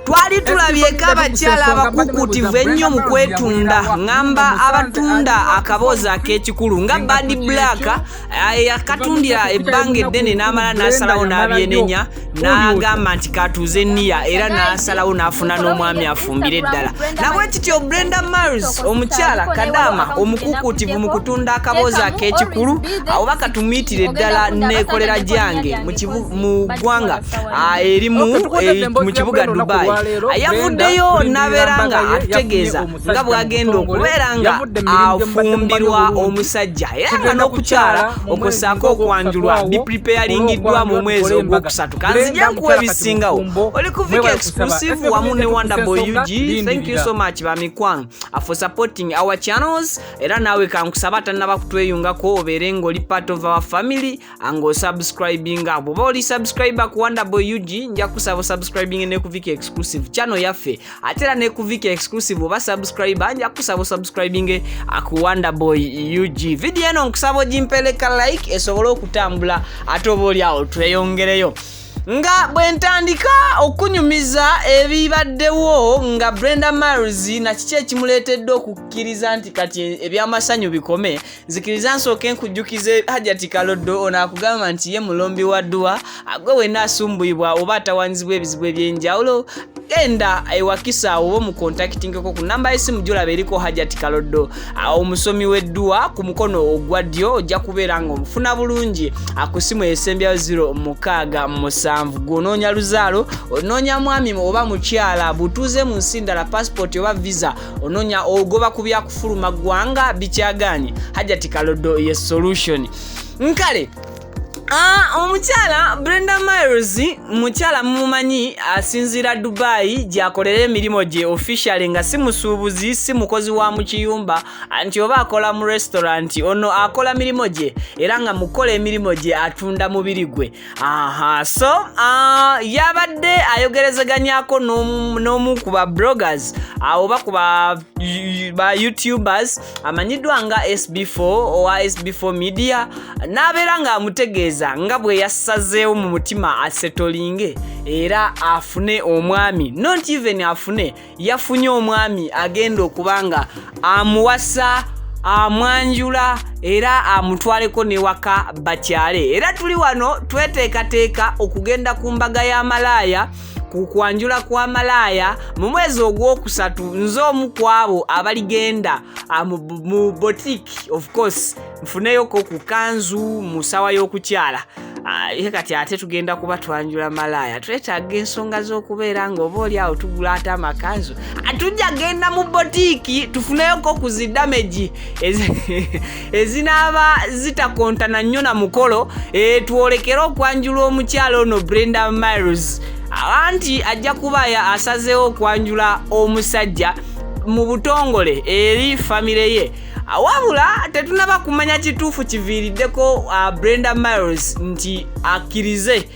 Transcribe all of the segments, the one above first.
Twali tulabyeko abakyala abakukuutivu ennyo mu kwetunda, ŋŋamba abatunda akaboozi ak'ekikulu nga Bad Black yakatundira ebbanga eddene n'amala n'asalawo n'abyenenya n'agamba nti katuuze niya, era n'asalawo n'afuna n'omwami afumbire eddala. Nabwe kityo Brenda Miles, omukyala kadaama omukukuutivu mu kutunda akaboozi ak'ekikulu, oba katumuyitire ddala neekolera gyange mu ggwanga erimu mu kibuga Dubai, yavuddeyo n'abeera nga atutegeeza nga bw'agenda okubeera nga afumbirwa omusajja, era nga n'okukyala okwo okwanjulwa bipreparingiddwa mu mwezi ogwokusatu. Kanzija nkuwa ebisingawo. Oli ku Vic Exclusive wamu ne Wonderboy UG. Thank you so much, bamikwano, for supporting our channels. Era naawe kankusaba atannaba kutweyungako obeere ng'oli part of our family ng'osubscribinga. Bw'oba oli subscriber ku Wonderboy UG, nja kusaba osubscribing ne ku Vic Exclusive channel yaffe. Ate era ne ku Vic Exclusive oba subscriber, nja kusaba osubscribing ku Wonderboy UG. Video eno nkusaba ogimpeleka like esobole okutambula, ate oba oli awo tweyongereyo. Nga bwe ntandika okunyumiza ebibaddewo nga Brenda Miles na kiki ekimuleetedde okukkiriza nti kati ebyamasanyu bikome, nzikiriza nsooke nkujjukize Hajati Kaloddo. Ono akugamba nti ye mulombi wa dduwa. Gwe wenna asumbuyibwa oba atawanyizibwa ebizibu ebyenjawulo, genda ewakisa oba omukontakitingeko ku namba y'essimu gyolaba eriko Hajati Kaloddo, omusomi w'edduwa, ku mukono ogwa ddyo. Ojja kubeera nga omufuna bulungi ku ssimu esembyayo 067. Gw'onoonya luzaalo, onoonya mwami oba mukyala, butuuze mu nsi ndala, passport oba visa, onoonya ogoba ku byakufuluma ggwanga bikyagaanye, Hajati Kaloddo ye solution. Nkale omukyala Brenda Miles, mukyala mumumanyi, asinziira Dubai gy'akolera emirimu gye officially, nga si musuubuzi, si mukozi wa mu kiyumba nti oba akola mu restaurant. Ono akola mirimu gye, era nga mukola emirimu gye atunda mubiri gwe. Aha, so yabadde ayogerezeganyako n'omu ku ba bloggers oba ku ba YouTubers amanyiddwa nga SB4 owa SB4 Media, n'abeera ng'amutegeeza nga bwe yasazeewo mu mutima asetolinge era afune omwami. Not even afune, yafunye omwami agenda okuba nga amuwasa, amwanjula, era amutwaleko newaka bakyale. Era tuli wano tweteekateeka okugenda ku mbaga ya malaaya, ku kwanjula kwa malaaya mu mwezi ogwokusatu. Nze omu ku abo abaligenda mu boutique, of course nfuneyoko ku kanzu mu ssaawa y'okukyala. Ye kati ate tugenda kuba twanjula malaaya, twetaaga ensonga z'okubeera nga oba oli awo tugula ate amakanzu. Tujja genda mu boutique tufuneyoko ku zi damage ezinaaba zitakontana nnyo na mukolo, twolekere okwanjula omukyala ono Brenda Miles. Anti ajja kuba asazeewo okwanjula omusajja mu butongole eri famire ye. Wabula tetunaba kumanya kituufu kiviiriddeko Brenda Miles nti akkirize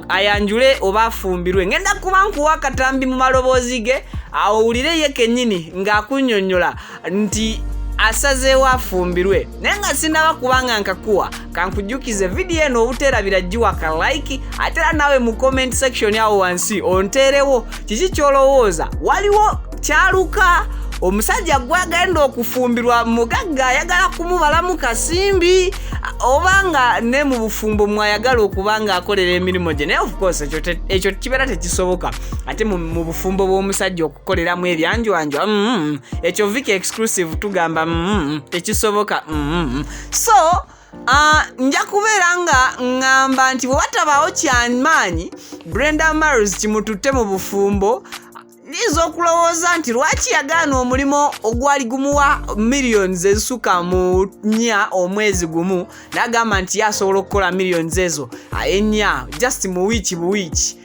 ayanjule oba afumbirwe. Ngenda kuba nkuwa akatambi mu maloboozi ge, owulire ye kennyini ng'akunnyonnyola nti asazeewo afumbirwe. Naye nga sinaba kubanga nkakuwa, kankujjukize vidiyo eno obuteerabira giwa ka like, ate era naawe mu comment section awo wansi onteerewo kiki ky'olowooza. Waliwo kyaluka omusajja gwagenda okufumbirwa mugagga, ayagala kumubalamu kasimbi, oba nga ne mu bufumbo mwayagala okuba nga akolera emirimu gye. Naye of course ekyo kibeera tekisoboka ate mu bufumbo bw'omusajja okukoleramu ebyanjwanjwa. Ekyo Vic Exclusive tugamba tekisoboka. So nja kubeera nga ŋŋamba nti bwe watabaawo kyamaanyi Brenda Miles kimututte mu bufumbo, nyinza okulowooza nti lwaki yagaana omulimu ogwali gumuwa millions ezisukka mu 4 omwezi gumu, n'agamba nti ye asobola okukola millions ezo 4 just mu wiiki buwiiki.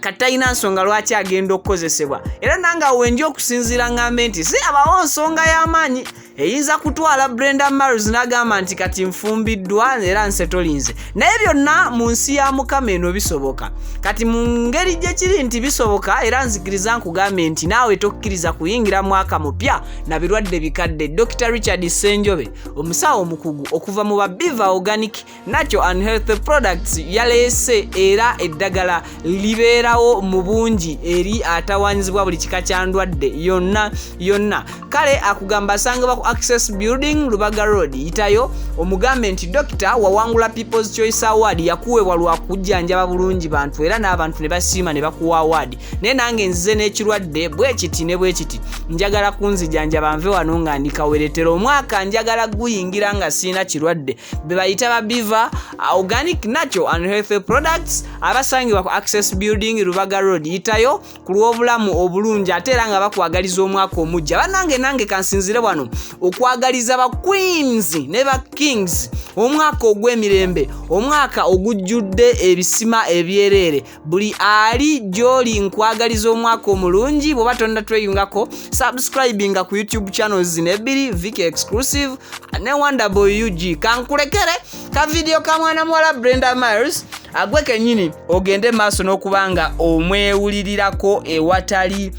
Kati talina nsonga lwaki agenda okukozesebwa. Era nange awo wendi okusinziira ngambe nti si abawo nsonga y'amaanyi eyinza kutwala Brenda Miles n'agamba nti kati nfumbiddwa era nsetolinze. Naye byonna mu nsi ya Mukama eno bisoboka. Kati mu ngeri gye kiri nti bisoboka, era nzikiriza nkugambe nti naawe tokkiriza kuyingira mwaka mupya na birwadde bikadde. Dr Richard Ssenjobe, omusawo omukugu okuva mu ba Biva Organic Natural and Health Products, yaleese era eddagala libeerawo mu bungi eri atawanyizibwa buli kika kya ndwadde yonna yonna. Kale akugamba asangibwa ku Access Building, Lubaga Road. Yitayo omugambe nti dokita wawangula People's Choice Award, yakuweebwa lwa kujjanjaba bulungi bantu era n'abantu ne basiima ne bakuwa award, naye nange nzize n'ekirwadde bwe kiti ne bwe kiti, njagala kunzijanjaba nve wano nga ndi kaweretera. Omwaka njagala guyingira nga siina kirwadde. Be bayita ba Biva Organic Natural and Health Products abasangibwa ku Access Building, Lubaga Road. Yitayo ku lw'obulamu obulungi, ate era nga bakwagaliza omwaka omujja. Bannange, nange kansinzire wano okwagaliza ba queens ne ba kings omwaka ogw'emirembe, omwaka ogujjudde ebisima ebyereere. Buli ali gy'oli nkwagaliza omwaka omulungi. Bw'oba tonda tweyungako, subscribinga ku YouTube channels zino ebbiri, Viki Exclusive ne Wonderboy UG. Kankulekere ka vidiyo ka mwana muwala Brenda Miles, agwe kennyini ogende maaso n'okuba nga omwewulirirako ewatali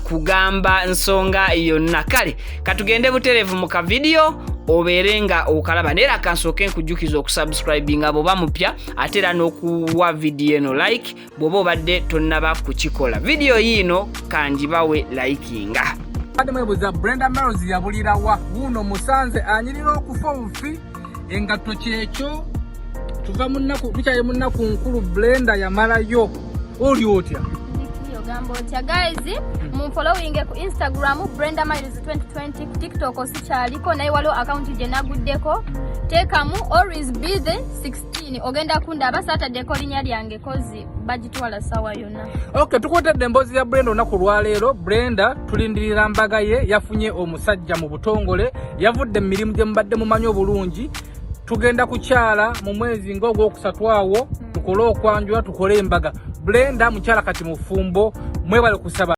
kugamba nsonga yonna. Kale katugende butereevu mu kavidiyo obeere nga okalaba, naye era kansooke nkujjukiza okusubscribinga bw'oba mupya, ate era n'okuwa vidiyo eno like bw'oba obadde tonnaba kukikola. Vidiyo yiino kangibawe likinga. Badde mwebuuza Brenda Miles yabulirawa. Wuuno musanze anyirira okufa obufi, engatto kyekyo. Tuva mu nnaku, tukyali mu nnaku nkulu. Brenda yamalayo, oli otya? Ogamba otya guys? Munfollowinge ku Instagram, Brenda Miles 2020. Ku TikTok sikyaliko, naye waliwo akawunti gye naguddeko, teekamu always be the 16, ogenda kundaba. Saataddeko linnya lyange kozi bagitwala sawa yonna. Ok, tukuletedde emboozi ya Brenda olunaku lwaleero. Brenda tulindirira mbaga ye, yafunye omusajja mu butongole, yavudde mu mirimu gye mubadde mumanyi obulungi. Tugenda kukyala mu mwezi ng'ogwokusatu awo, tukole okwanjula, tukole embaga. Brenda mukyala kati mufumbo. Mwebale kusaba.